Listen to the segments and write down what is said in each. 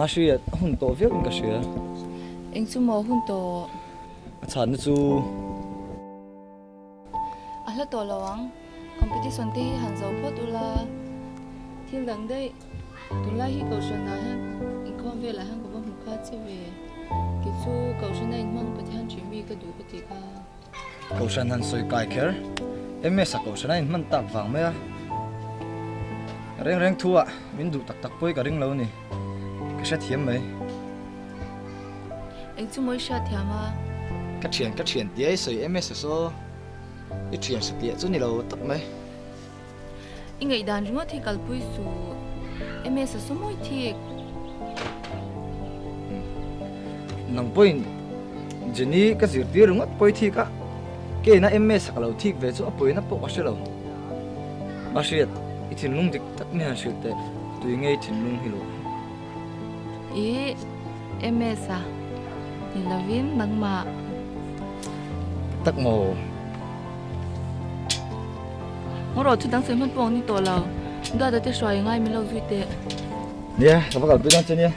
Mahriat, a hun tawh viau in ka hria. Eng chu maw hun tawh? A chhanna chu. A hla tawh lo ang. Competition te hi han zo phawt ula. Thil dang daih. Tunlai hi Kohhran ah hian inkhawm velah hian ka va hmu kha che ve. Kei chu Kohhran a inhmang Pathian ṭih mi ka duh ka ti kha. Kohhran han sawi kai kher. MS a Kohhran a inhman tak vang mai a. Reng reng thu ah min duh tak tak pawi ka ring lo a ni. Ka hrethiam mai. Eng chu maw i hriatthiam a? Ka thian ka thian tia i sawi MS a saw. I thian satliah chu ni lo tak mai. I ngaihdan ringawt hi kalpui suh. MS a saw mawi thik. Nang pawhin Jenny ka zirtir ringawt pawi thik a, keina MS a ka lo thik ve chu a pawina pawh ka hre lo. Mahriat, i thinlung dik tak mi han hrilh teh, tui ngei thinlung hi luah. I MS a ni lovin nangmah. Tak maw? Ngaw rawh chu dang sawi hman pawh ang ni tawh lo. Dada te hruai ngai min lo zui teh. Nia, ka va kalpui dawn che nia.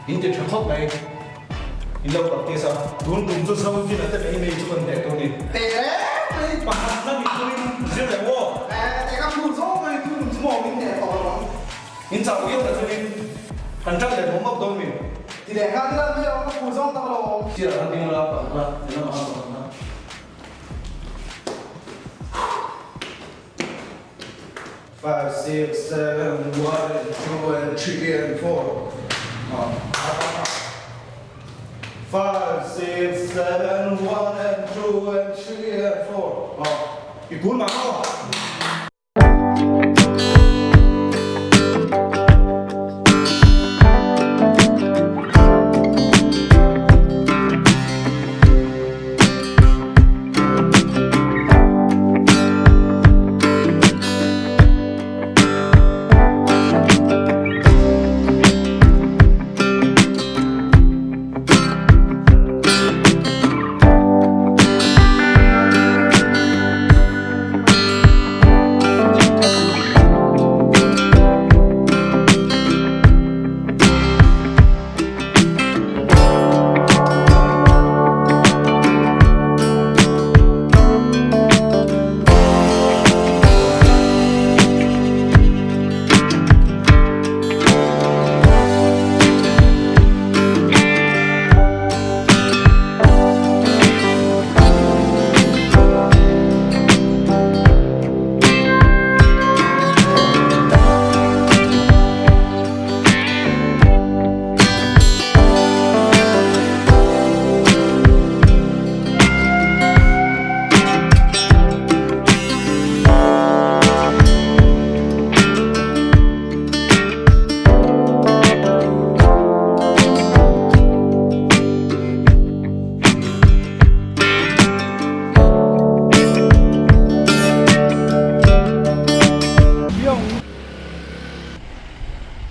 In ti tha khawp mai, in lo practice a, tun tum chu zo din a te mai mai chu kan hneh tur ni. Teh reng mai. Pakhat na nih turin zir leh maw? Teh ka phur zawng mai tun tum chu maw min hneh tawh lo ang. In chau viau ta chuanin kan ṭan leh mawm mawp dawn mi? Ti leh nghal ila mi a ka phur zawng tak lo. Sir a han ding la pakhat na, ti lamah khan pakhat na. Five, six, seven, one and two and three and four. Five, six, seven, one and two and three and four. I kun mah maw?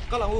Kal ang u.